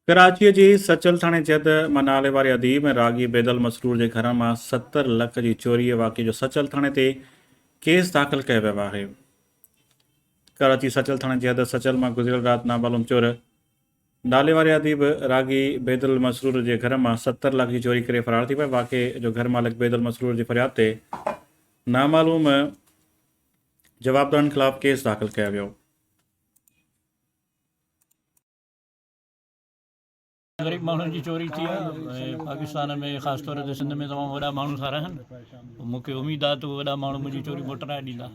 ڪراچيء جي سچل ٿاڻي جد مان نالي واري اديب ۽ راڳي بيدل مسرور جي گهر مان 70 لک جي چوري جي واقعي جو سچل ٿاڻي تي ڪيس داخل ڪيو ويو آهي. ڪراچي سچل ٿاڻي جي حد سچل مان گذريل رات نامعلوم چور نالي واري اديب راڳي بيدل مسرور جي گهر مان 70 لک جي چوري ڪري فرار ٿي ويا. واقعي جو گهر مالڪ بيدل مسرور جي فرياد تي نامعلوم جوابدارن خلاف ڪيس داخل ڪيو ويو. غريب ماڻهن جي چوري ٿي آهي ۽ پاڪستان ۾ خاص طور تي سنڌ ۾ تمام وڏا ماڻهو ٿا رهن مون کي اميد آهي ته وڏا ماڻهو منهنجي چوري موٽرائي ڏيندا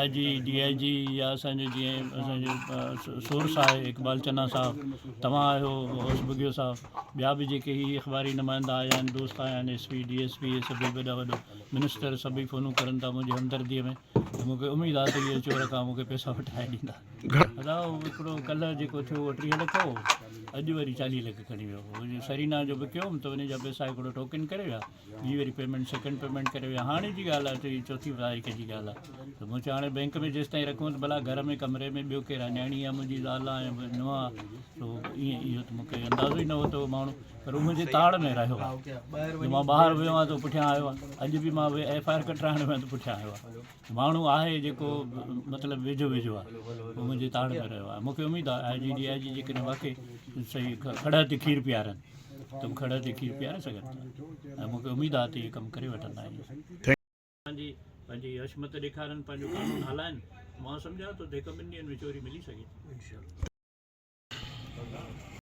آء جي ڊي I جي يا اسانجو جيئن اسانجو سورس آهي اقبال چنا صاحب توهان آهيو غوث بگيو صاحب ٻيا به جيڪي هي اخباري نمائندا آيا آهن دوست آيا آهن S P D S P سڀئي وڏا وڏو منسٽر سڀئي فونون ڪرن ٿا منهنجي همدردي ۾ ته مون کي اميد آهي ته اهي چور کان مون کي پئسا وٺرائي ڏيندا ادا اهو هڪڙو ڪلهه جيڪو ٿيو اهو 30 لک هو اڄ وري 40 لک کڻي ويو هو سرينا جو وڪيو هوم ته ان جا پئسا هڪڙو ٽوڪن ڪري ويا ٻي وري پيمنٽ سيڪنڊ پيمنٽ ڪري ويا هاڻي جي ڳالهه آهي ٽي چوٿي تاريخ جي ڳالهه آهي ته مون چيو هاڻي بينڪ ۾ جيستائين رکون ته ڀلا گهر ۾ ڪمري ۾ ٻيو ڪير آهي نياڻي آهي منهنجي زال آهي ۽ نونهن آهي سو ائين اهو ته مون کي اندازو ئي نه هو ته اهو ماڻهو پر هو منهنجي تاڙ ۾ رهيو آهي جو مان ٻاهر ويو آهيان ته پٺيان آيو آهي اڄ به مان ايف I R ڪٽرائڻ ويو آهيان ته پٺيان آيو آهي ماڻهو آهي جيڪو مطلب ويجهو ويجهو آهي اهو منهنجي تاڙ ۾ رهيو آهي مونکي اميد آهي آء جي ڊي I جي جيڪڏهن واقعي صحيح کڙهه تي کير پيارن ته به کڙهه تي کير پياري سگهن ٿا ۽ مونکي اميد آهي ته اهي ڪم ڪري وٺندا ائين. پنهنجي پنهنجي حشمت ڏيکارن پنهنجو قانون هلائن مان سمجهان ٿو ته هڪ ٻن ڏينهن ۾ چوري ملي سگهي ٿي.